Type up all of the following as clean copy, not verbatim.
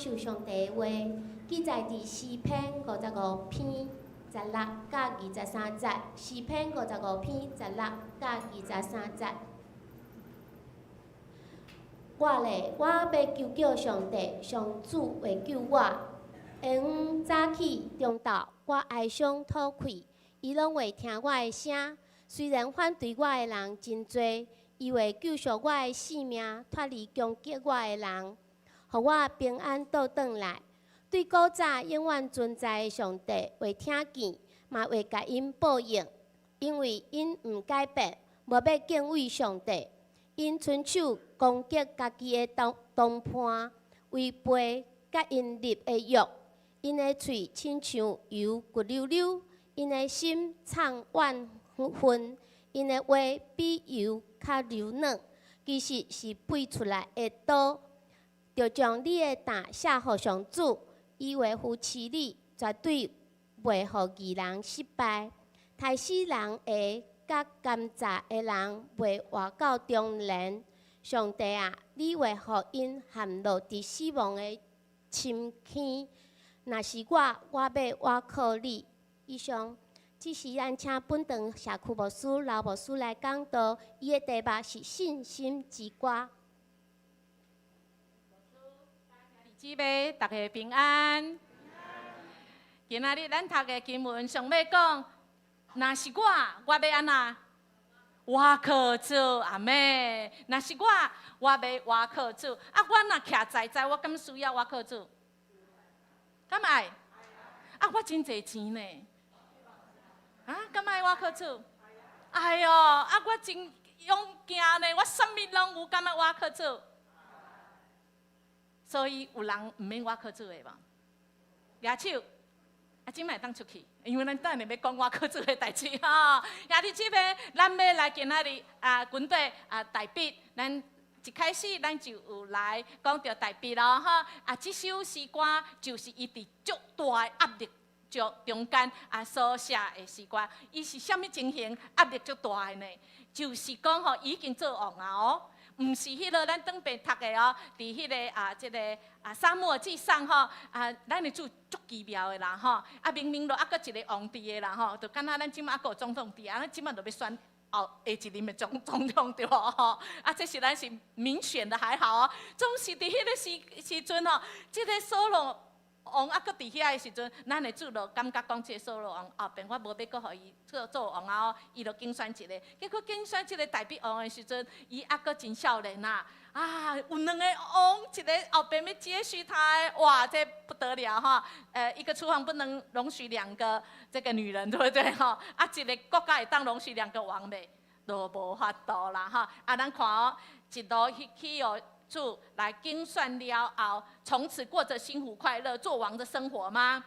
受上帝的話，記載佇詩篇五十五篇十六佮二十三節。詩篇五十五篇十六佮二十三節。我咧，我欲求叫上帝，上主會救我。下昏早起，中晝，我哀傷討氣，伊攏會聽我的聲。雖然反對我的人真濟，伊會救贖我的性命，脫離攻擊我的人，予我平安倒轉來。對古早永遠存在的上帝會聽見，嘛會共𪜶報應，因為𪜶毋改變，無欲敬畏上帝。𪜶伸手攻擊家己的同同伴，違背佮𪜶立的約。𪜶的喙親像油滑溜溜，𪜶的心藏怨恨，𪜶的話比油較柔軟，其實是拔出來的刀。著將你的擔卸予上主，伊會扶持你，絕對袂予義人失敗。刣死人的佮奸詐的人袂活到中年。上帝啊，你會予𪜶陷落佇死亡的深坑。若是我，我欲倚靠你。以上，這是咱請本堂社區牧師劉牧師來講道，伊的題目是信心之歌。姊妹，大家平安。今仔日咱讀的經文上欲講，若是我，我欲按怎？倚靠主，阿們。若是我，我欲倚靠主。啊，我若徛在在，我敢需要倚靠主？敢愛？啊，我真濟錢呢。啊，敢愛倚靠主？哎喲，啊，我真勇健呢，我啥物攏有，敢愛倚靠主？所以有人毋免倚靠主的無？舉手，啊，這擺會當出去，因為咱等下欲講倚靠主的代誌吼。兄弟姊妹，咱欲來今仔日啊，軍隊啊，大衛，咱一開始咱就有來講著大衛咯吼。啊，這首詩歌就是伊佇足大的壓力中中間啊所寫的詩歌。伊是啥物情形壓力足大的呢？就是講吼，已經做王啊哦。毋是彼個咱頂擺讀的哦，佇彼個啊，這個啊，撒母耳記上吼啊，咱的主足奇妙的啦吼，啊明明就猶閣一個王佇的啦吼，就敢若咱這擺猶閣有總統佇啊，咱這擺就欲選後下一任的總總統對無吼？啊，這是咱是民選的還好哦，總是佇彼個時時陣吼，這個掃羅王猶閣佇遐的時陣，咱的主就感覺講，這個掃羅王後邊我無欲閣予伊做做王啊哦，伊就揀選一個，結果揀選這個大衛王的時陣，伊猶閣真少年啊，啊，有兩個王，一個後邊欲接續他的，哇，這不得了哈！一個廚房不能容許兩個這個女人，對不對哈？啊，一個國家會當容許兩個王袂？都無法度啦哈！啊，咱看哦，一路去去哦。主來揀選了後，從此過着幸福快樂做王的生活嗎？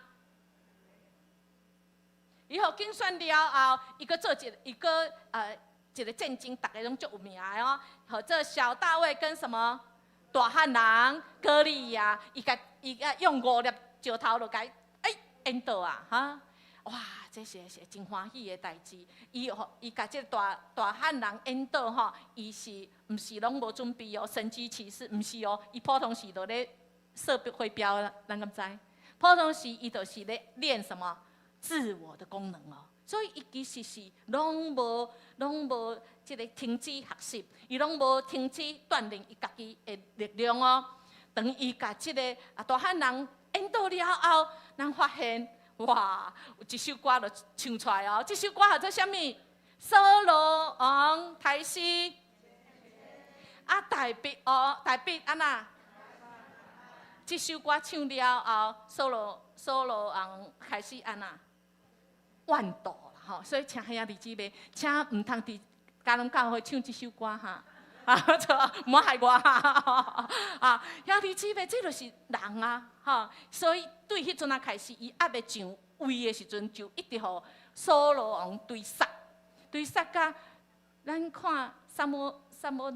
伊予揀選了後，伊閣做一伊閣一個戰爭，逐家攏足有名的哦。予這小大衛跟什麼大漢人歌利亞，伊共伊共用五粒石頭就共伊哎淹倒啊！哈，哇，這是是真歡喜的代誌。伊予伊共這個大大漢人淹倒吼，伊是毋是攏無準備哦？神蹟奇事毋是哦，伊普通時就咧射飛鏢，咱敢知？普通時伊就是咧練什麼自我的功能哦。所以伊其實是攏無攏無這個停止學習，伊攏無停止鍛鍊伊家己的力量哦。當伊共這個啊大漢人淹倒了後，咱發現哇，有一首歌就唱出來哦。這首歌叫做啥物？掃羅王刣死啊，大衛哦，大衛按怎？這首歌唱了後，掃羅掃羅王開始按怎？怨妒啦吼，所以請兄弟姊妹，請毋通佇迦南教會唱這首歌哈，啊，錯，毋好害我哈，啊，兄弟姊妹，這就是人啊，吼，所以對彼陣仔開始，伊猶未上位的時陣，就一直予掃羅王追殺，追殺甲咱看撒母撒母耳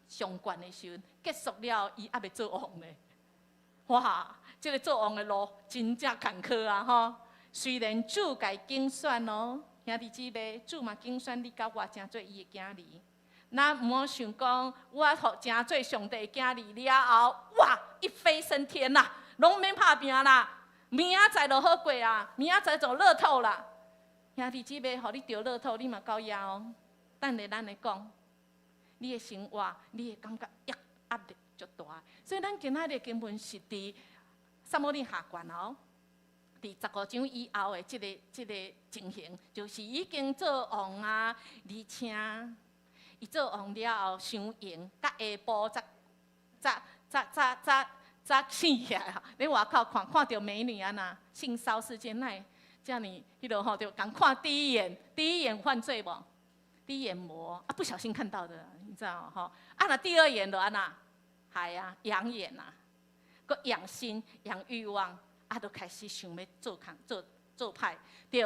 上懸的時陣，結束了，伊猶未做王呢。哇，這個做王的路真正坎坷啊！吼，雖然主共揀選哦，兄弟姊妹，主嘛揀選你佮我成做伊的囝兒。咱毋好想講，我予成做上帝的囝兒了後，哇，一飛升天啦！攏免拍拚啦，明仔載就好過啊，明仔載就樂透啦。兄弟姊妹，予你著樂透，你嘛夠掗哦。等下咱來講，你的生活，你會感覺壓力足大。所以咱今仔日根本是佇撒母耳下卷哦，佇15章以後的這個情形，就是已經做王啊，而且伊做王了後，傷閒，佮下晡才醒起來啊！你外口看看著美女按那性騷事件，哪會遮爾彼落吼？就共看第一眼，第一眼犯罪無？第一眼無啊，不小心看到的，你知道吼？啊，若第二眼就按那，係啊，養眼啊，閣養心、養慾望，啊，就開始想欲做空、做歹。對，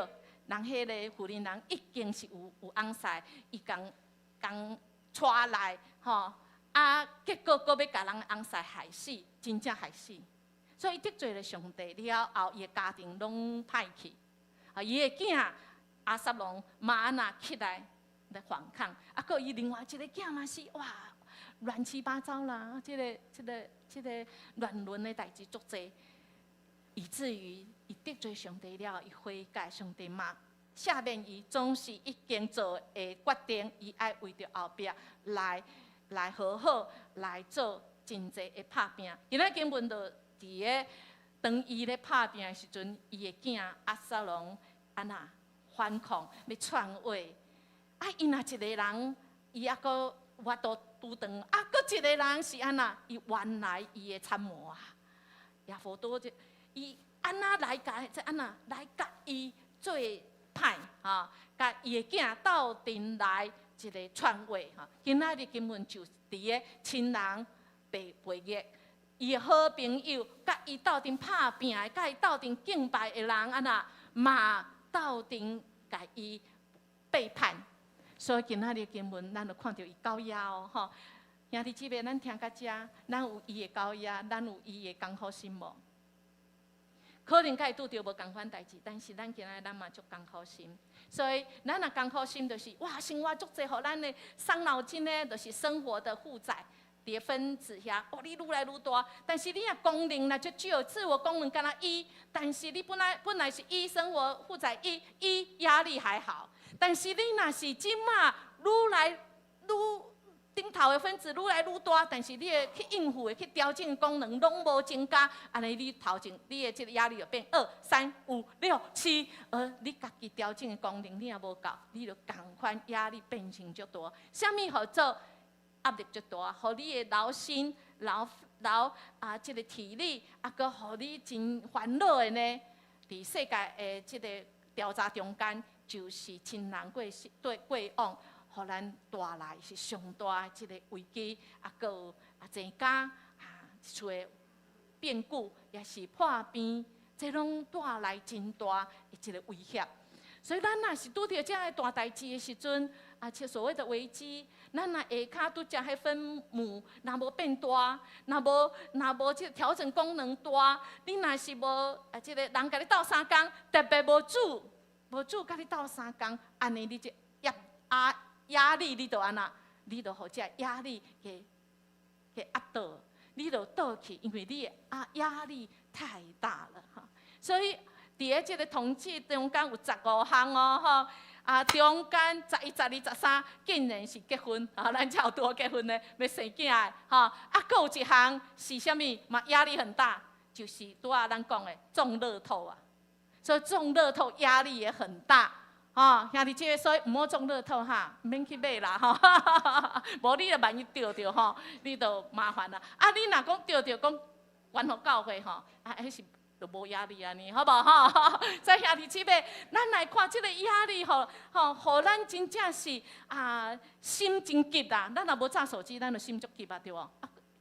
人彼个婦人人已經是有翁婿，伊共共帶來吼，啊，結果閣欲共人翁婿害死，真正害死。所以伊得罪了上帝了後，伊的家庭攏歹去。啊，伊的囝押沙龍嘛按那起來來反抗，啊，閣伊另外一個囝嘛是哇，亂七八糟啦，這個亂倫的代誌足濟，以至於伊得罪上帝了，伊悔改，上帝嘛赦免伊，總是已經做的決定，伊愛為著後壁來好好來做真濟的拍拚。今仔經文就佇個當伊咧拍拚的時陣，伊的囝押沙龍按那反抗，欲篡位。啊，伊若一個人，伊猶閣有法度拄斷。啊，閣一個人是按那，伊原來伊的參謀啊，也無多這，伊按那來共，這按那來共伊做歹吼，共伊的囝鬥陣來一個篡位吼。今仔日根本就佇個親人被背逆，伊的好朋友，共伊鬥陣拍拚的，共伊鬥陣敬拜的人，按那嘛鬥陣共伊背叛。所以今仔日經文，咱就看著伊夠掗哦，吼！兄弟姊妹，咱聽到遮，咱有伊的夠掗，咱有伊的艱苦心無？可能共伊拄著無仝款代誌，但是咱今仔咱嘛足艱苦心。所以咱若艱苦心，就是哇，生活足濟，予咱的傷腦筋呢，就是生活的負載。佇分子遐，哦，你愈來愈大，但是你若功能若足少，自我功能敢若一，但是你本來是一生活負載一，一壓力還好，但是你若是這馬愈來愈頂頭的分子愈來愈大，但是你的去應付的、去調整的功能攏無增加，按呢你頭前你的這個壓力就變二、三、五、六、七，而你家己調整的功能你也無夠，你就仝款壓力變成足大。啥物號做壓力足大？予你的勞心、勞勞啊，這個體力啊，閣予你真煩惱的呢？佇世界的這個調查中間，就是親人過世對過往，予咱帶來是上大的這個危機，啊，閣有啊增加啊厝的變故，也是破病，這攏帶來真大的一個威脅。所以咱若是拄著這樣的大代誌的時陣，啊，這所謂的危機，咱若下跤拄則彼分母若無變大，若無這個調整功能大，你若是無啊，這個人共你鬥相共，特別無主，無主共你鬥相共，按呢你這壓力你就按怎，你就予這壓力給壓倒，你就倒去，因為你的壓力太大了哈。所以佇咧這個統計中間有15項哦，吼。啊，中間11、12、13，竟然是結婚，啊，咱才有拄好結婚的，欲生囝的，吼。啊，閣有一項是啥物？嘛壓力很大，就是拄仔咱講的中樂透啊。所以中樂透壓力也很大，吼，兄弟姊妹，所以毋好中樂透哈，毋免去買啦，吼。無你若萬一著著吼，你就麻煩啦。啊，你若講著著講捐予教會吼，啊，彼是就無壓力按呢，好無吼？所以兄弟姊妹，咱來看這個壓力吼，吼，予咱真正是啊，心真急啦。咱若無揸手機，咱就心足急啊，對無？啊，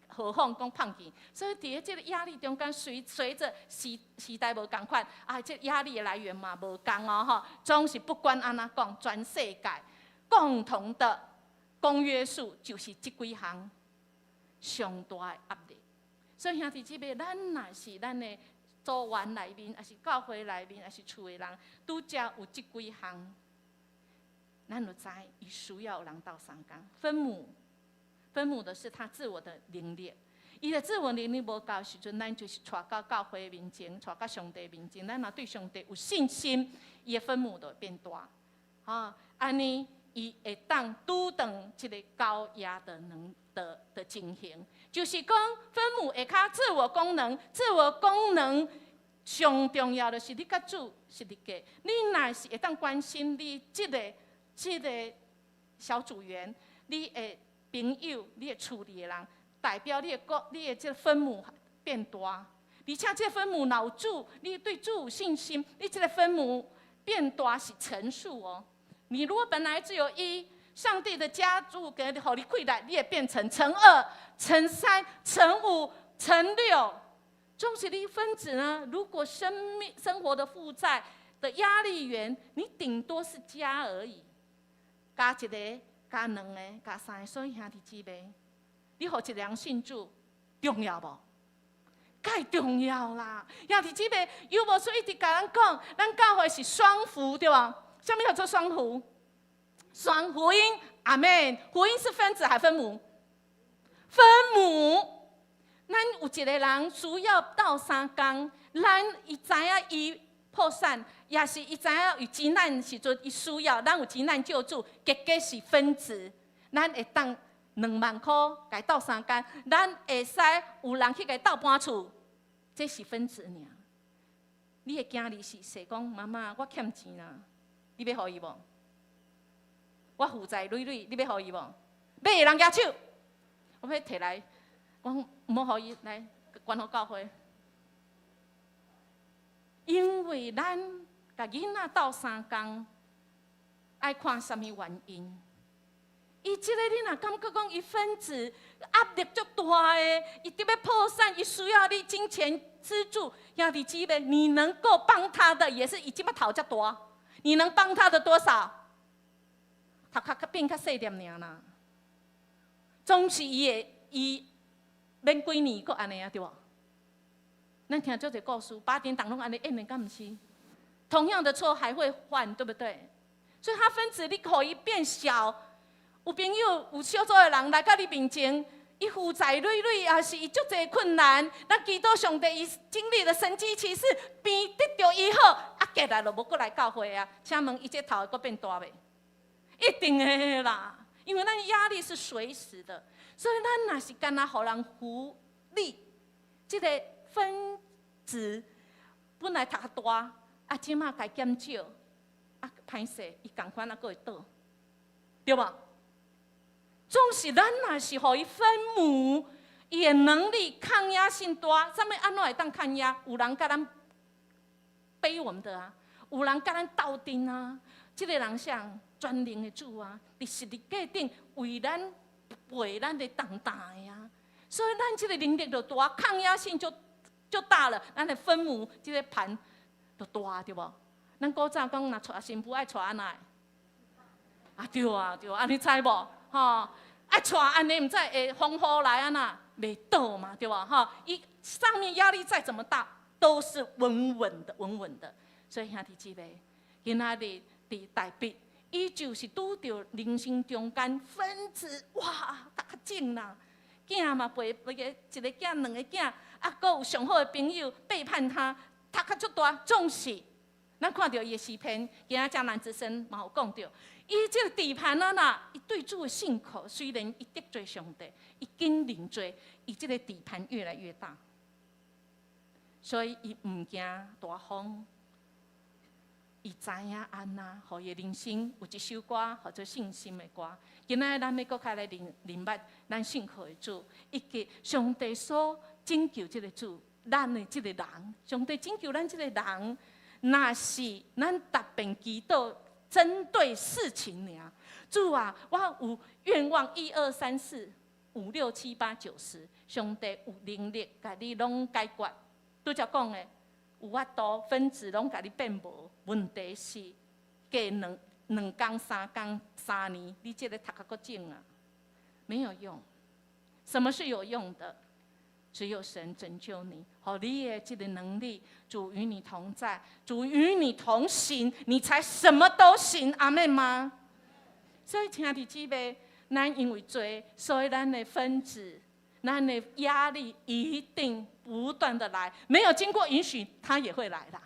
何況講放棄。所以佇咧這個壓力中間，隨著時代無仝款，啊，這壓力的來源嘛無仝哦，吼。總是不管按怎講，全世界共同的公約數就是這幾項上大的壓力。所以兄弟姊妹，咱若是咱的組員內面，抑是教會內面，抑是厝的人，拄則有這幾項，咱就知伊需要有人鬥相共。分母，分母的是他自我的能力，伊伊的自我能力無夠時陣，咱就是帶到教會面前，帶到上帝面前。咱若對上帝有信心，伊的分母就會變大。吼，按呢，伊會當拄當這个高壓的能的情形，就是講分母會較自我功能，自我功能上重要的是你佮主是一個，你若是會當關心你這個小組員，你的朋友，你的厝裡的人，代表你的國，你的這個分母變大，而且這個分母若有主，你對主有信心，你這個分母變大是乘數哦。你如果本來只有一，上帝的加注給你，予你氣力，你會變成乘二、乘三、乘五、乘六。總是你分子呢？如果生命生活的負債的壓力源，你頂多是加而已，加一個、加兩個、加三個，所以兄弟姊妹，你予一個人信主重要無？蓋重要啦！兄弟姊妹，有無說一直共咱講，咱教會是雙福對無？啥物叫做雙福？雙福音，阿們。福音是分子還分母？分母。咱有一個人需要鬥相共，咱伊知影伊破產，也是伊知影有急難時陣伊需要，咱有急難救助，結果是分子，咱會當2萬箍共伊鬥相共，咱會使有人去共伊鬥搬厝，這是分子爾。你的囝兒是說講媽媽，我欠錢啦，你欲予伊無？我負債累累，你欲予伊無？欲的人舉手，我欲提來，講毋好予伊來捐予教會，因為咱共囡仔鬥相共，愛看啥物原因。伊這個你若感覺講伊分子壓力足大的，伊得欲破產，伊需要你金錢資助，兄弟姊妹，你能夠幫他的，也是伊這擺頭遮大，你能幫他的多少？頭殼較變較細點爾啦。總是伊會伊免幾年閣按呢啊，對無？咱聽足濟故事，八點檔攏按呢演的，敢毋是？同樣的錯還會犯，對不對？所以他分子你予伊變小。有朋友有小組的人來到你面前，伊負債累累，也是伊足濟困難。咱祈禱上帝，伊經歷了神蹟奇事，病得著醫好，啊，過來就無閣來教會啊。請問伊這頭會閣變大袂？一定會啦，因為咱壓力是隨時的，所以咱若是干焦予人福利，這個分子本來讀較大，啊，這馬共減少，啊，歹勢，伊仝款啊，閣會倒，對無？總是咱若是予伊分母，伊的能力抗壓性大，啥物按怎會當抗壓？有人共咱背我們的啊，有人共咱鬥陣啊。這個人像全能的主啊，佇十字架頂為咱背咱的重擔的啊。所以咱這個能力就大，抗壓性就大了。咱的分母這個盤就大，對無？咱古早講若娶新婦愛娶按怎？啊對啊對啊，按呢知無？吼，愛娶按呢，毋知會風雨來按怎袂倒嘛，對無？吼，伊上面壓力再怎麼大，都是穩穩的，穩穩的。所以兄弟姊妹，今仔日佇大衛，伊就是拄著人生中間分子，哇，較緊啦，囝嘛陪那個一個囝兩個囝，啊，閣有上好的朋友背叛他，頭殼足大，總是咱看著伊的詩篇，今仔迦南之聲嘛有講著。伊這個底盤啊啦，伊對主的信靠，雖然伊得罪上帝，伊緊認罪，伊這個底盤越來越大，所以伊毋驚大風，伊知影按怎，予伊的人生有一首歌，號做信心的歌。今仔日咱欲閣較來認認捌咱信靠的主，以及上帝所拯救這個主，咱的這個人，上帝拯救咱這個人，若是咱特別祈禱。針對事情爾，主啊，我有願望，一二三四五六七八九十，上帝有能力共你攏解決。拄才講的，有法度分子攏共你變無，問題是過兩工、三工、3年，你這個頭殼閣腫啊，沒有用。什麼是有用的？只有神拯救你，予你的這個能力，主與你同在，主與你同行，你才什麼都行。阿們嗎？所以，兄弟姊妹，咱因為罪，所以咱的分子，咱的壓力一定不斷的來，沒有經過允許，他也會來啦。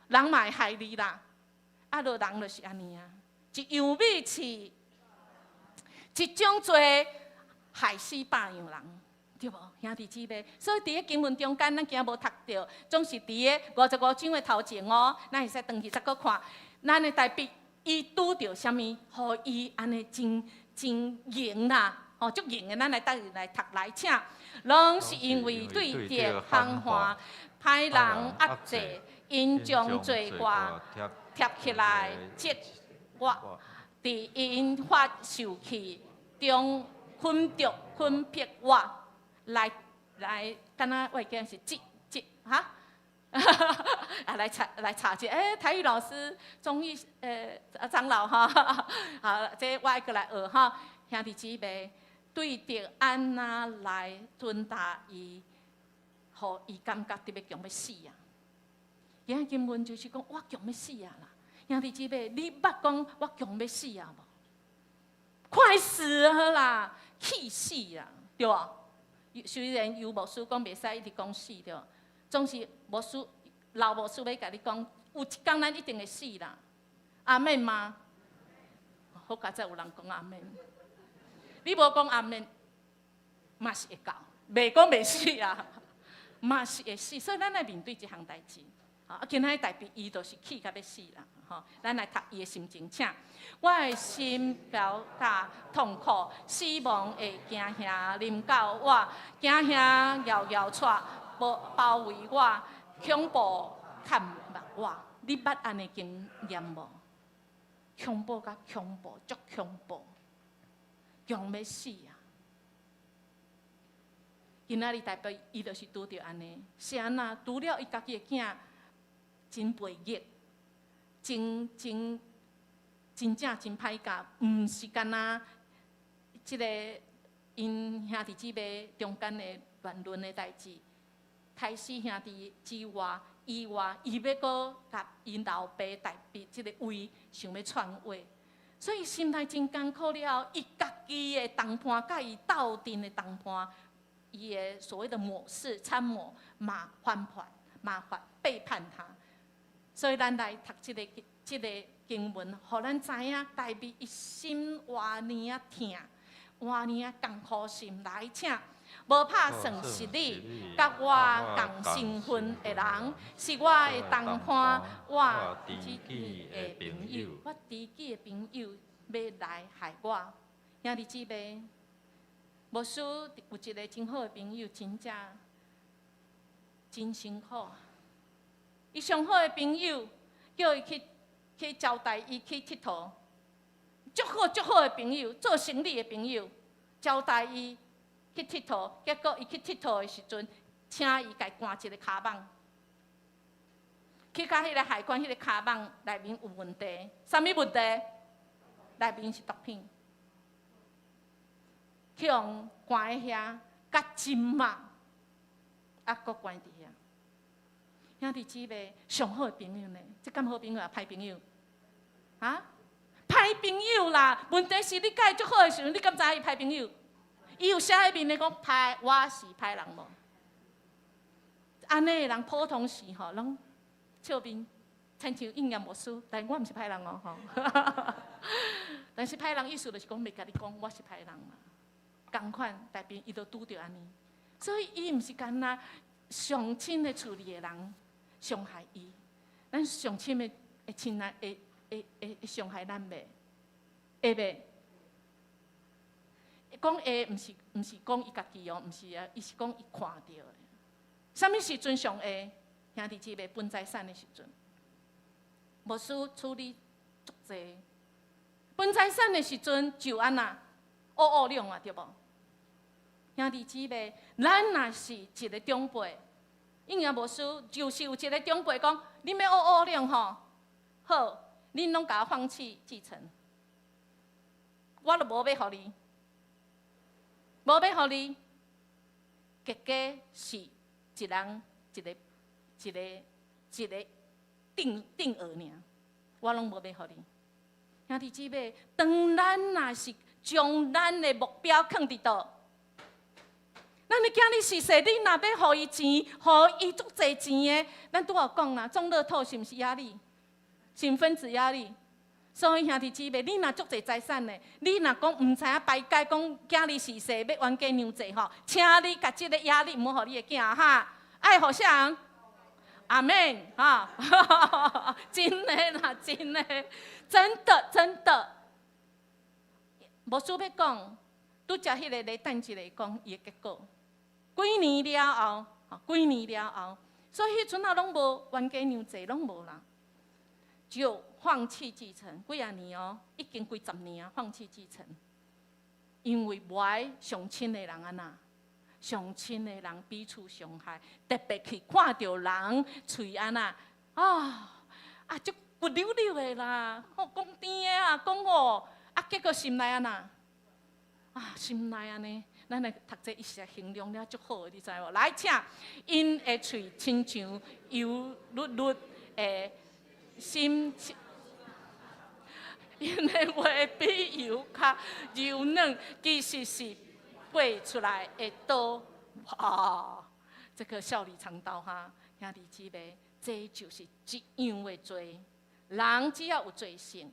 人嘛會害你啦，啊，著人就是按呢啊，一樣米飼，一種罪害死百樣人，對無？兄弟姊妹，所以佇个經文中間，咱今無讀著，總是佇个55章的頭前哦，咱會使轉去再閣看，咱的大衛伊拄著啥物，予伊按呢真真硬啦，吼，足硬的，咱來逐來讀來，請，攏是因為對敵喊話，歹人壓制，𪜶將罪我疊起來，責我，佇𪜶發受氣中捆著捆迫我。來來，敢若我會記是這這哈，啊來查來查者，欸，台語老師終於長老哈，好，這我愛閣來學哈，兄弟姊妹對敵按怎來吞打伊，予伊感覺特別強欲死啊！今仔經文就是講我強欲死啊啦，兄弟姊妹，你捌講我強欲死啊無？快死啊啦，氣死啦，對無？雖然有牧師講袂使一直講死對，總是牧師老牧師欲共你講，有一工咱一定會死啦。阿們嗎？好佳哉有人講阿們，你無講阿們，嘛是會到，袂講袂死啊，嘛是會死。所以咱愛面對這項代誌。啊，今仔大衛伊就是氣甲欲死啦，吼！咱來讀伊的心情，請我的心表達痛苦，死亡的驚嚇臨到我，驚嚇搖搖掣包包圍我，恐怖崁目我。你捌按呢經驗無？恐怖甲恐怖，足恐怖，強欲死啊！今仔日大衛伊就是拄著按呢，是按怎？除了伊家己的囝真背逆，真真真正真歹教，毋是干焦這个𪜶兄弟姊妹中間的亂倫的代誌，刣死兄弟之外，以外，伊欲閣共𪜶老爸大衛這个位想欲篡位，所以心內真艱苦了後，伊家己的同伴佮伊鬥陣的同伴，伊的所謂的謀士參謀嘛反叛，嘛反背叛他。所以咱來讀這個經文，予咱知影大衛伊心偌爾仔疼，偌爾仔艱苦心來，請無拍算是你，佮我仝身份的人，是我的同伴，我知己的朋友，我知己的朋友欲來害我，兄弟姊妹，牧師有一個真好的朋友，真正真辛苦。伊上好的朋友叫伊去去招待伊去𨑨迌，足好足好的朋友，做生意的朋友，招待伊去𨑨迌，結果伊去𨑨迌的時陣，請伊共關一個跤蠓，去到彼個海關，彼個跤蠓內面有問題，啥物問題？內面是毒品，去予關佇遐，甲真密，啊，閣關佇遐。兄弟姊妹，上好的朋友呢？這敢好朋友抑歹朋友？啊？歹朋友啦！問題是你佮伊足好的時陣，你敢知影伊歹朋友？伊有寫佇面的講歹，我是歹人無？按呢的人普通時吼，攏笑面，親像應驗牧師，但我毋是歹人哦吼。但是歹人意思就是講，袂共你講我是歹人嘛。仝款，大衛伊就拄著按呢，所以伊毋是干焦上親的厝裡的人傷害伊，咱上親的的親人會會會會傷害咱袂？會袂？講會，毋是講伊家己哦，毋是啊，伊是講伊看著的。啥物時陣上會？兄弟姊妹分財產的時陣，牧師處理足濟。分財產的時陣就按怎烏烏兩啊，對無？兄弟姊妹，咱若是一個長輩，應驗牧師就是有一個長輩講，恁欲烏烏兩吼，好，恁攏共我放棄繼承，我都無欲予你，無欲予你，結果是一人一个一个一个定定額爾，我攏無欲予你。兄弟姊妹，當咱若是將咱的目標囥佇佗，咱的囝兒熟似，你若欲予伊錢，予伊足濟錢的，咱拄仔講啦，中樂透是毋是壓力？是分子壓力。所以兄弟姊妹，你若足濟財產的，你若講毋知影排解，講囝兒熟似欲冤家娘濟吼，請你共這个壓力毋好予你的囝哈，愛予啥人？阿們哈，真的啦，真的，真的真的。牧師欲講，拄才彼個咧等一下講伊的結果。幾年了後，幾年了後，所以彼陣仔攏無冤家娘濟，攏無啦，就放棄繼承幾仔年哦，已經幾十年啊，放棄繼承，因為無愛上親的人按怎，上親的人彼此傷害，特別去看著人喙按怎啊啊，足骨溜溜的啦，吼講甜的啊，講哦，啊結果心內按怎啊，心內按呢，咱來讀這伊實形容了足好的，你知無？來，請𪜶的喙親像油漉漉的心。𪜶的話比油較柔軟，其實是拔出來的刀。哇！這個笑裡藏刀哈，兄弟姊妹，這就是一樣的罪。人只要有罪性，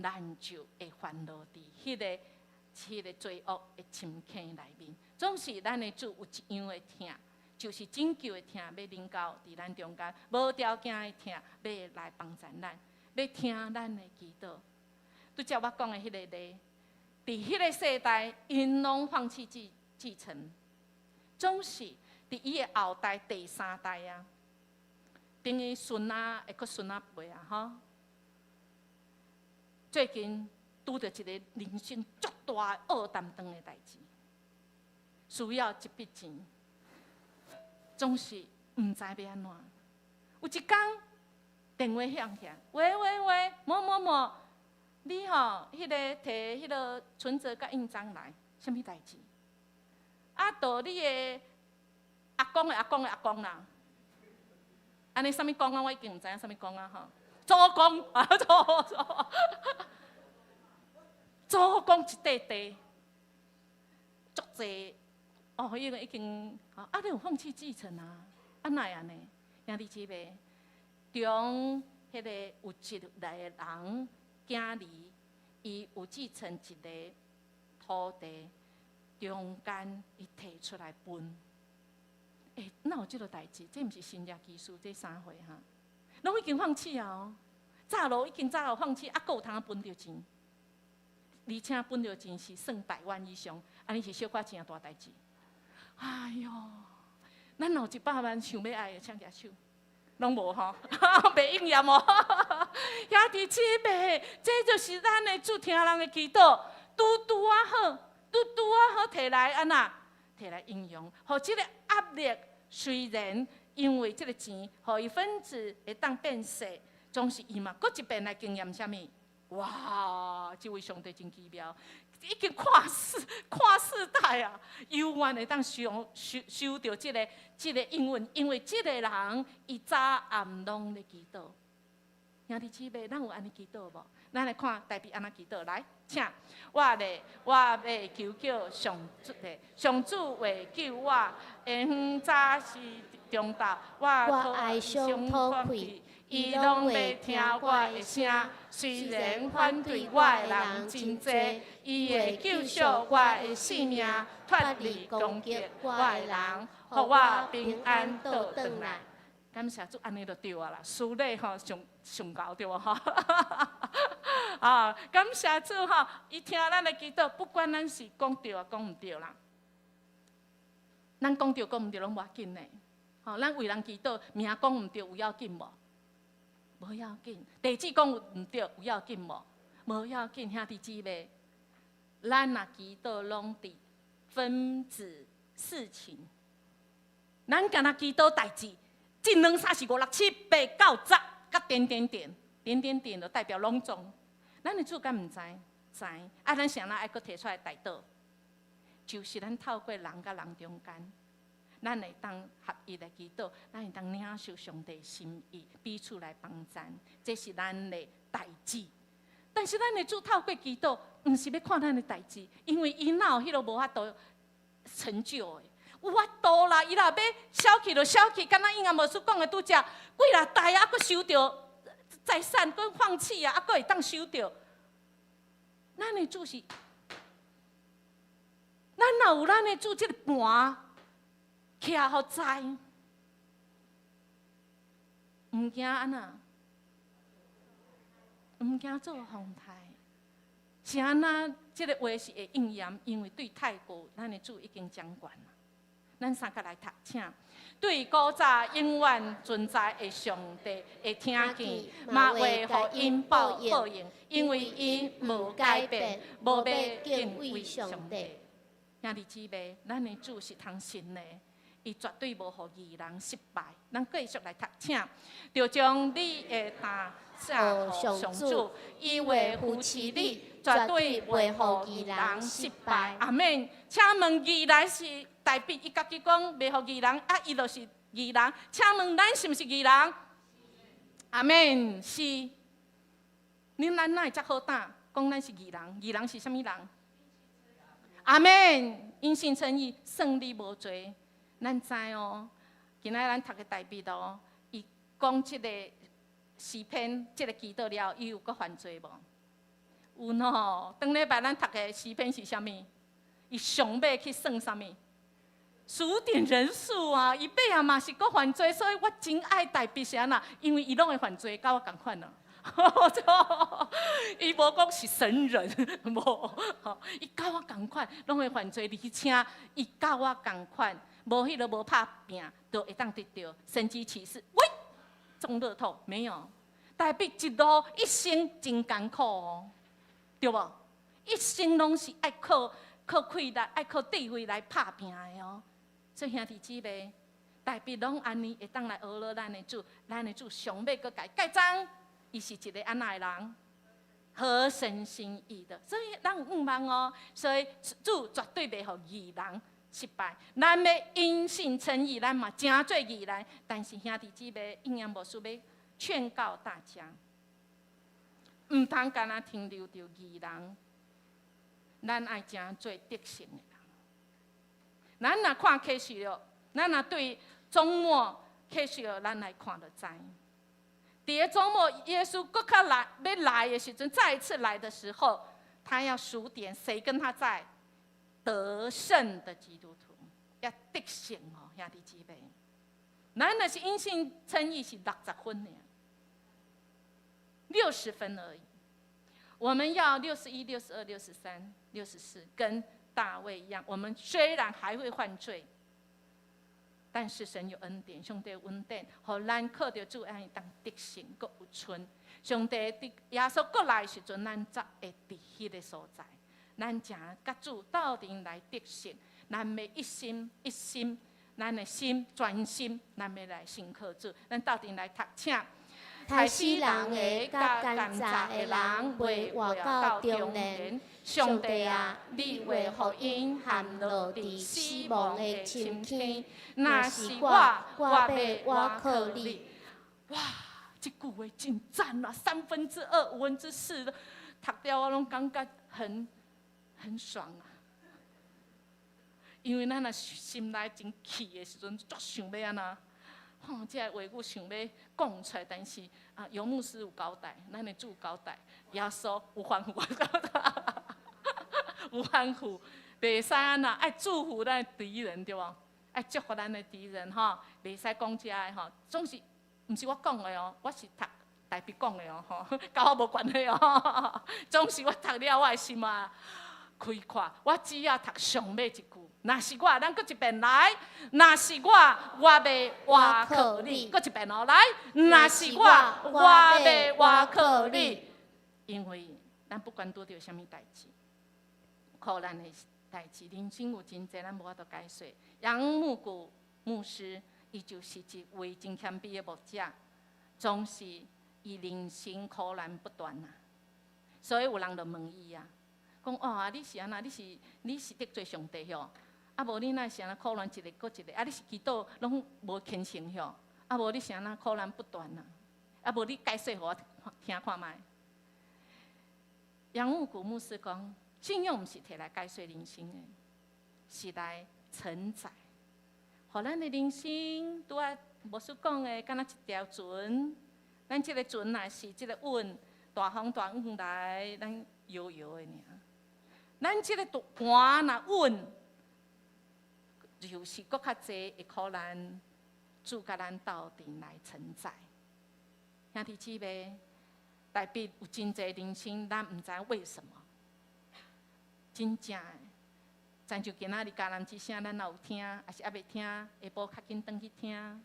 咱就會犯落佇彼個罪惡的深坑內面。總是咱的主有一樣的疼，就是拯救的疼，欲臨到佇咱中間，無條件的疼，欲來幫助咱，欲聽咱的祈禱。拄才我講的彼個例，佇彼個世代，𪜶攏放棄繼承，總是佇伊的後代第三代啊，等於孫仔會閣孫仔輩啊，吼。最近拄著一個人生足大的惡擔當的代誌，需要一筆錢，總是毋知欲按怎。有一工電話響起來，喂喂喂，某某某。你吼，彼個提彼個存摺佮印章來，啥物代誌？啊，著你的阿公的阿公的阿公啦，按呢啥物公啊？我已經毋知影啥物公啊吼。祖公啊，祖公一塊地，足濟哦，伊個已經啊，你有放棄繼承啊？啊，哪會按呢？兄弟姊妹，中彼個有一個人。囝兒，伊有繼承一個土地，中間伊提出來分。欸，哪有這個代誌？這毋是神蹟奇事，這啥貨哈？攏已經放棄啊！哦，早都已經早就放棄，啊，閣有通分著錢，而且分著錢是算百萬以上，按呢是小可誠大代誌。哎喲，咱若有100萬想欲愛的，請舉手。攏無吼，袂應驗哦。兄弟姊妹，這就是咱的主聽人的祈禱，拄拄仔好，拄拄仔好提來按怎，提來應用，予這個壓力雖然因為這個錢，予伊分子會當變細，總是伊嘛閣一遍來經驗啥物？哇！這位上帝真奇妙，已經跨世代啊，猶原會當收收收著這個應允，因為這個人伊早暗攏咧祈禱。兄弟姊妹，咱有按呢祈禱無？咱來看大衛按怎祈禱，來，請我咧，我欲求叫上主的，上主會救我，下昏早時中晝，我哀傷討氣，伊攏欲聽我的聲。雖然反對我的人真濟，伊會救贖我的性命，脫離攻擊我的人，予我平安倒轉來。感謝主，按呢就對啊啦，數理吼上上𠢕對無吼？啊，感謝主吼，伊聽咱的祈禱，不管咱是講對抑講毋對啦，咱講對講毋對攏無要緊的。吼，咱為人祈禱，名講毋對有要緊無？無要緊。地址講毋對有要緊無？無要緊，兄弟姊妹，咱若祈禱攏佇分子事情，咱敢若祈禱代誌，一兩三四五六七八九十，佮點點點點點點，就代表攏總。咱的主敢毋知？知。啊，咱啥人愛閣提出來代禱？就是咱透過人佮人中間，咱會當合一來祈禱，咱會當領受上帝心意，彼此來幫贊，這是咱的代誌。但是咱的主透過祈禱，毋是欲看咱的代誌，因為伊哪有彼個無法度成就的。有法度啦，伊若欲消去就消去，敢若應牧師講的拄才幾若代啊，閣收著財產，閣放棄啊，啊，閣會當收著。咱的主是，咱若有咱的主這个盤，徛予知，毋驚按怎？毋驚做風颱。是按怎？這个話是會應驗，因為對太古，咱的主已經掌權啦。咱三個來讀，請對古早永遠存在的上帝會聽見，嘛會予𪜶報應，因為𪜶無改變，無欲敬畏上帝。兄弟姊妹，咱的主是通信的，伊絕對無予義人失敗。咱繼續來讀，請著將你的擔卸予上主，伊會扶持你，絕對袂予義人失敗。阿們。請問義人是大衛，伊家己講袂予義人，啊，伊就是義人。請問咱是毋是義人？阿們，是。恁咱哪會遮好膽講咱是義人？義人是啥物人？阿們，因信稱義，算你無罪。咱知哦，今仔咱讀个大衛哦，伊講這个詩篇，這个祈禱了，伊有閣犯罪無？有喏。頂禮拜咱讀的詩篇是啥物？伊上尾去算啥物？數點人數啊！伊尾仔嘛是閣犯罪，所以我真愛大衛是按怎？因為伊攏會犯罪，佮我仝款啊。伊無講是神人，無，伊佮我仝款，攏會犯罪，而且伊佮我仝款，無彼个無拍拚，就會當得著神蹟奇事。喂，中樂透沒有？大衛一路一生真艱苦哦，對無？一生攏是愛靠氣力，愛靠智慧來拍拚的哦。所以兄弟姊妹，大衛攏按呢會當來學落咱的主，咱的主上尾閣共蓋章，伊是一个按怎的人？合神心意的，所以咱有盼望哦。所以主絕對袂予義人失敗。咱欲因信稱義，咱嘛成做義人。但是兄弟姊妹，應驗牧師欲勸告大家，毋通干焦停留佇義人，咱愛成做得勝的人。咱若看啟示錄，咱若對終末啟示錄，咱來看就知。佇个終末，耶穌閣較來欲來的時陣，再一次來的時候，他要數點誰跟他在得勝的基督徒，要得勝哦，兄弟姊妹。咱若是因信稱義是60分爾，60分而已。我們要61、62、63、64，跟大衛一樣。我們雖然還會犯罪，但是神有恩典，上帝有恩典，予咱靠著主按呢當得勝，閣有賰。上帝佇耶穌閣來的時陣，咱才會佇彼个所在。咱誠佮主鬥陣來得勝，咱欲一心一心，咱的心專心，咱欲來信靠主，咱鬥陣來讀，請。刣死人的佮奸詐的人袂活到終年。上帝啊，你會予𪜶陷落佇死亡的深坑。若是我，我欲倚靠你。哇，這句話真讚啊！2/3、4/5，讀了我攏感覺很爽啊！因為咱若心內真氣的時陣，足想欲按怎？吼，這個話語想欲講出來，但是啊，尤牧師有交代，咱的主交代，耶穌有吩咐交代，有吩咐，袂使按怎，愛祝福咱的敵人，對無？愛祝福咱的敵人吼，袂使講這个吼，總是毋是我講的哦，我是讀大衛講的哦，吼，佮我無關係哦。總是我讀了，我的心啊開闊，我只要讀上尾一句。若是我，咱閣一遍來。若是我，我欲倚靠你。閣一遍哦，來。若是我，我欲倚靠你。因為咱不管拄著啥物代誌，苦難的代誌，人生有真濟，咱無法度解說。楊牧谷牧師，伊就是一位真謙卑的牧者，總是伊人生苦難不斷啊。所以有人就問伊啊，講哦，你是按怎？你是得罪上帝吼？啊無你哪是按怎苦難一个閣一个？啊你是祈禱攏無虔誠吼？啊無你是按怎苦難不斷啊？啊無你解說予我聽看覓？楊牧谷牧師講，信仰毋是提來解說人生的，是來承載。予咱的人生拄仔牧師講的，敢若一條船。咱這个船若是這个穩，大風大雨來，咱搖搖的爾。咱這个船若穩，就是閣較濟的苦難，主佮咱鬥陣來承載。兄弟姊妹，特別有真濟人生，咱毋知為什麼，真正的。親像今仔日迦南之聲，咱若有聽，抑是猶未聽，下晡較緊轉去聽。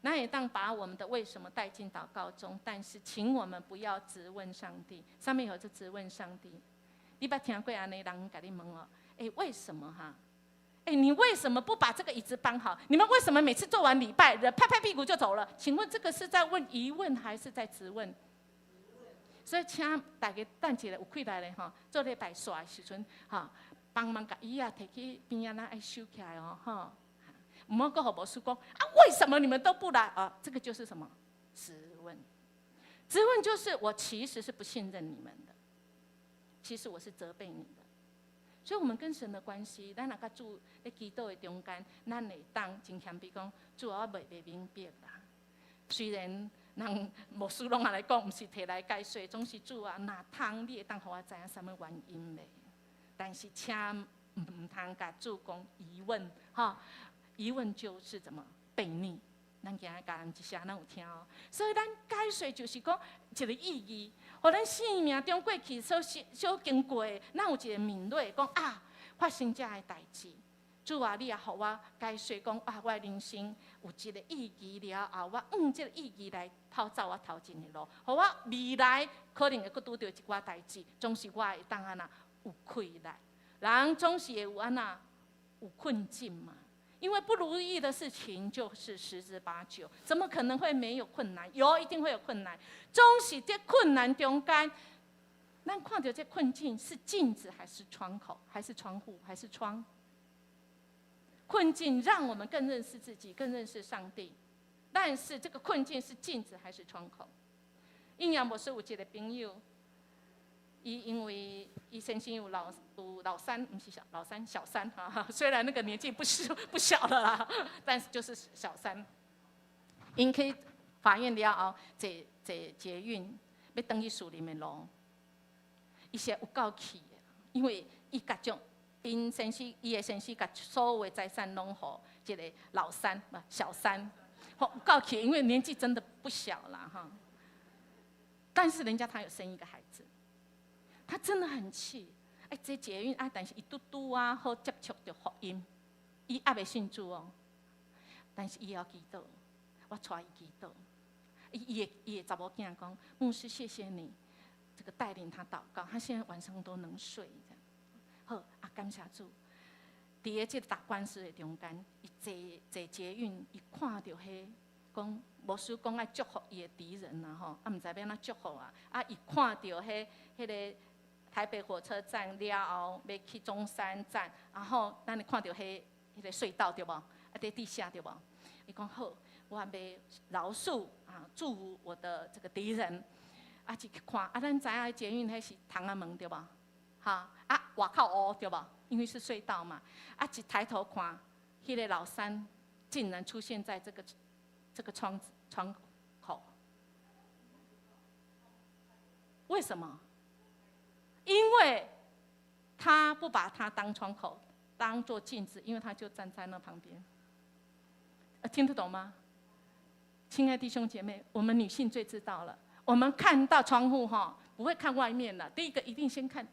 咱會當把我們的為什麼帶進禱告中，但是請我們不要質問上帝。啥物叫做質問上帝？你捌聽過按呢人共你問哦？欸，為什麼哈？欸，你為什麼不把這個椅子搬好？你們為什麼每次做完禮拜，拍拍屁股就走了？請問這個是在問疑問還是在質問？所以請大家等一下有氣力的吼，做禮拜煞的時陣吼，幫忙共椅仔提去邊仔，咱愛收起來哦，吼。毋好閣予牧師講啊，為什麼你們都不來啊？這個就是什麼？質問。質問就是我其實是不信任你們的，其實我是責備你的。所以，我們跟神的關係，咱若佮主咧祈禱的中間，咱會當真謙卑講，主啊，我袂明白啦。雖然人牧師攏按呢講，毋是提來解說，總是主啊，若通你會當予我知影啥物原因袂？但是請毋通共主講疑問，哈。疑問就是怎麼悖逆，咱今日迦南之聲，咱有聽哦。所以咱解說就是講一個意義，予咱生命中過去所經過的，咱有一個敏銳講啊，發生這个代誌。主啊，你也予我解說講啊，我的人生有一個意義了後，我按這個意義來跑走我頭前的路，予我未來可能會閣拄著一寡代誌，總是我會當按怎有氣力。人總是會有按怎有困境嘛。因為不如意的事情就是十之八九，怎麼可能會沒有困難？有，一定會有困難。總是這困難中間，咱看著這困境是鏡子還是窗口，還是窗戶，還是窗？困境讓我們更認識自己，更認識上帝。但是這個困境是鏡子還是窗口？陰陽博士有一個朋友，伊因為伊先生有老三，毋是小老三，小三哈。雖然那個年紀不是不小了啦，但是就是小三。𪜶去法院了後，坐坐捷運欲轉去士林的路，伊是有夠氣的，因為伊共將𪜶先生，伊的先生共所有的財產攏予這個老三，毋小三，有夠氣，因為年紀真的不小了哈。但是人家他有生一個孩子。他真的很氣，哎，坐捷運啊，但是伊拄拄仔好接觸著福音，伊猶未信主哦，但是伊會曉祈禱，我帶伊祈禱，伊的查某囝講，牧師謝謝你，這個帶領他禱告，他現在晚上都能睡，這樣，好啊，感謝主。佇咧這個打官司的中間，伊坐坐捷運，伊看著彼講牧師講愛祝福伊的敵人啊吼，啊毋知欲按怎祝福啊，啊伊看著彼彼個台北火車站了後，欲去中山站，然後咱會看著彼彼個隧道對無？啊，佇地下對無？伊講好，我欲饒恕啊，祝福我的這個敵人。啊，一去看，啊，咱知影捷運彼是窗仔門對無？哈，啊，外口烏對無？因為是隧道嘛。啊，一抬頭看，彼個老三竟然出現在這個窗子窗口。為什麼？因為他不把他當窗口，當做鏡子，因為他就站在那旁邊。聽得懂嗎？親愛弟兄姐妹，我們女性最知道了。我們看到窗戶哈，不會看外面的，第一個一定先看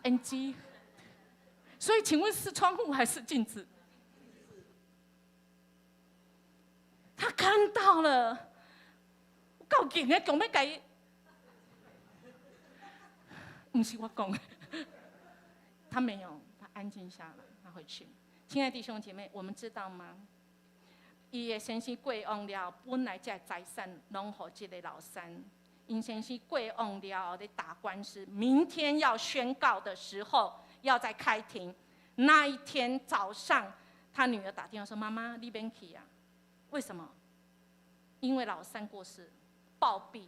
NG。所以，請問是窗戶還是鏡子？他看到了，夠勁的，講欲共伊。毋是我講，他沒有，他安靜下來，他回去。親愛弟兄姐妹，我們知道嗎？伊的先生過往了，本來這財產攏予這個老三。𪜶先生過往了後，咧打官司，明天要宣告的時候，要在開庭。那一天早上，他女兒打電話說：“媽媽，你免去啊？為什麼？因為老三過世，暴斃。”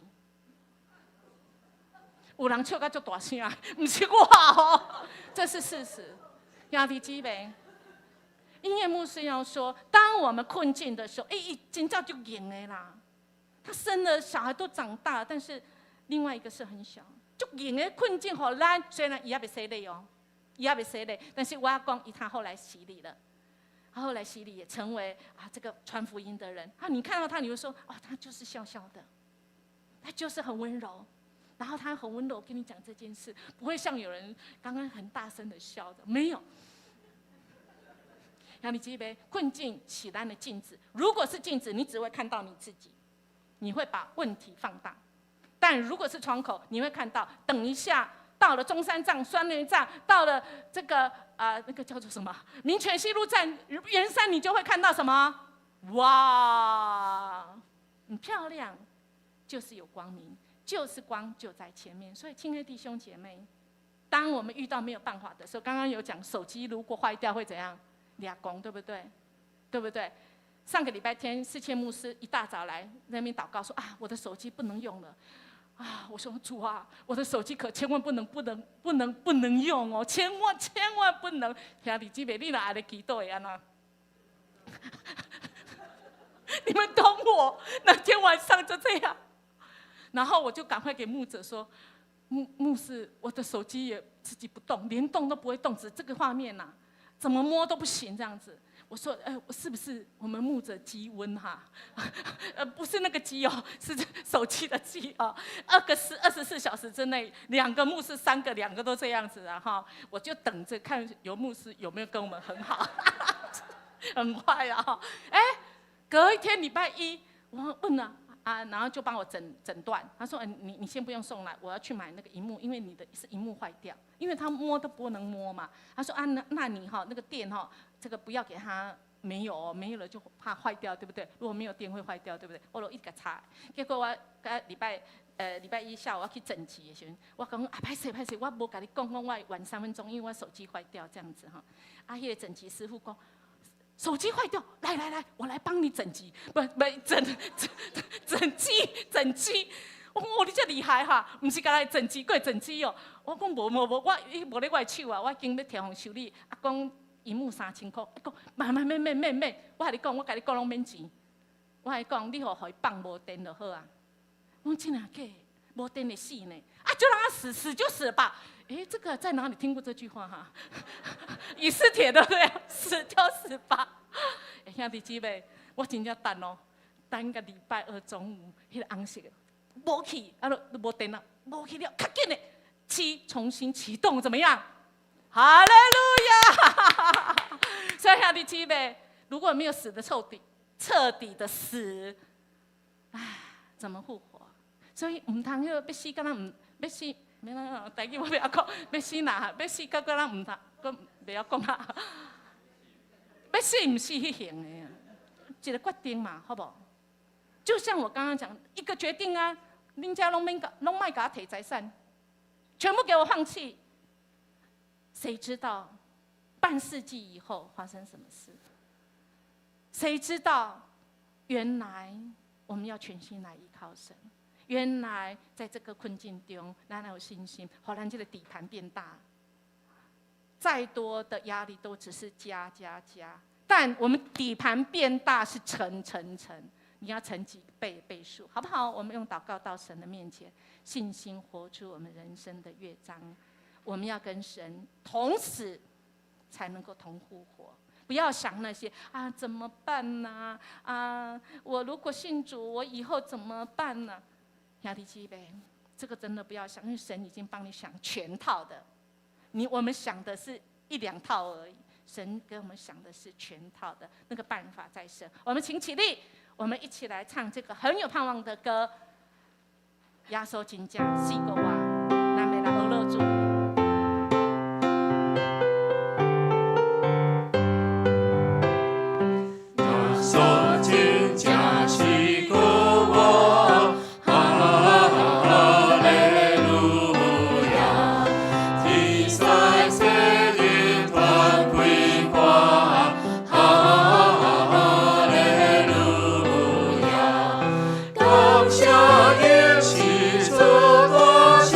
有人笑甲足大聲，毋是我哦，這是事實。兄弟姊妹，音樂牧師要說，當我們困境的時候，欸，伊真正足硬的啦。他生了小孩都長大，但是另外一個是很小，足硬的困境予咱，雖然伊猶未洗禮哦，伊猶未洗禮，但是我要講，伊他後來洗禮了，他後來洗禮也成為啊這個傳福音的人。啊，你看到他，你會說，哦，他就是笑笑的，他就是很溫柔，然後他很溫柔跟你講這件事，不會像有人剛剛很大聲的笑的，沒有。讓你記得，困境是咱的鏡子。如果是鏡子，你只會看到你自己，你會把問題放大；但如果是窗口，你會看到，等一下到了中山站、雙連站，到了這個那個叫做什麼民權西路站、圓山，你就會看到什麼？哇，很漂亮，就是有光明，就是光就在前面。所以，親愛的弟兄姐妹，當我們遇到沒有辦法的時候，剛剛有講手機如果壞掉會怎樣？掠狂對不對？對不對？上個禮拜天，世界牧師一大早來那邊禱告說啊，我的手機不能用了啊！我說主啊，我的手機可千萬不能、不能、不能、不能用哦，千萬千萬不能。兄弟姊妹，你若按呢祈禱會按怎？你們懂我？那天晚上就這樣，然後我就趕快給牧者說，牧師，我的手機也自己不動，連動都不會動，只這個畫面吶、啊。怎麼摸都不行，這樣子。我說，哎，是不是我們牧者機瘟哈？不是那個機哦，是手機的機哦。24小時之內，兩個牧師，三個，兩個都這樣子啊哈。我就等着看有牧師有沒有跟我們很好，很壞啊。哎，隔一天禮拜一，我問了啊，然後就幫我診斷。他說，你先不用送來，我要去買那個螢幕，因為你的是螢幕壞掉，因為他摸都不能摸嘛。他說啊，那你哈那個電哈，這個不要給他沒有，沒有了就怕壞掉，對不對？如果沒有電會壞掉，對不對？我就一直查，結果我禮拜一下午我去整機的時陣，我講啊，歹勢歹勢，我無共你講講我晚3分鐘，因為我手機壞掉這樣子哈。啊，彼個整機師傅講，手機壞掉，來來來，我來幫你整機，不不整整整機整機。我講哦，你這厲害哈，毋是干焦整機，閣會整機哦。我講無無無，我伊無咧我的手啊，我已經欲提予修理。啊，講螢幕3000箍，伊講慢慢免免免免，我共你講，我共你講攏免錢。我共你講，你予伊放無電就好啊。我講真的假的？無電會死呢？啊，就讓他死，死就死吧。哎，這個在哪裡聽過這句話哈？以斯帖對不對？死就死吧。欸，兄弟姊妹，我真正等哦，等到禮拜二中午，彼個紅色的無去，啊，都無電了，無去了，較緊的，機重新啟動，怎麼樣？哈利路亞！所以兄弟姊妹，如果沒有死的徹底，徹底的死，唉，怎麼復活？所以毋通彼個欲死，敢若毋欲死，免啦，台語我袂曉講，欲死若欲死，敢若毋通，閣袂曉講啊。欲死毋死彼型的啊，一個決定嘛，好無？就像我剛剛講，一個決定啊，恁遮攏免共，攏莫共我提財產，全部給我放棄。誰知道半世紀以後發生什麼事？誰知道原來我們要全心來依靠神？原來在這個困境中，咱有信心，予咱這個底盤變大。再多的壓力都只是加加加，但我們底盤變大是乘乘乘，你要乘幾倍倍數，好不好？我們用禱告到神的面前，信心活出我們人生的樂章。我們要跟神同死，才能夠同復活。不要想那些啊，怎麼辦呢？啊，我如果信主，我以後怎麼辦呢？兄弟姊妹，這個真的不要想，因為神已經幫你想全套的。我們想的是一兩套而已，神給我們想的是全套的那個辦法在神。我們請起立，我們一起來唱這個很有盼望的歌。耶穌真正死過活，咱欲來學樂主。耶穌真正死過活，哈利路亞！天使聖靈傳開歌，哈利路亞！感謝恩賜主大聖，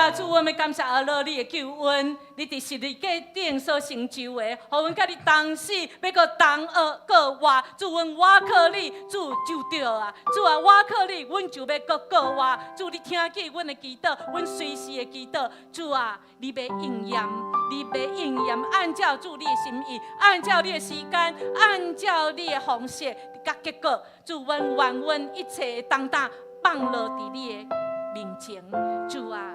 啊，主，阮欲感謝阿樂你的救恩，你佇十字架頂所成就的，予阮佮你同死，欲閣同學閣活。主，阮倚靠你，主就對啊。主啊，倚靠你，阮就欲閣過活。主，你聽見阮的祈禱，阮隨時的祈禱。主啊，你欲應驗，你欲應驗，按照主你的心意，按照你的時間，按照你的方式，佮結果。主，阮願阮一切的重擔放落佇你的面前。主啊，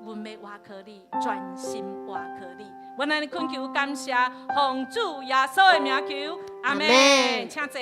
阮欲倚靠你，專心倚靠你。阮按呢懇求感謝，奉主耶穌的名求，阿門。阿們。請坐。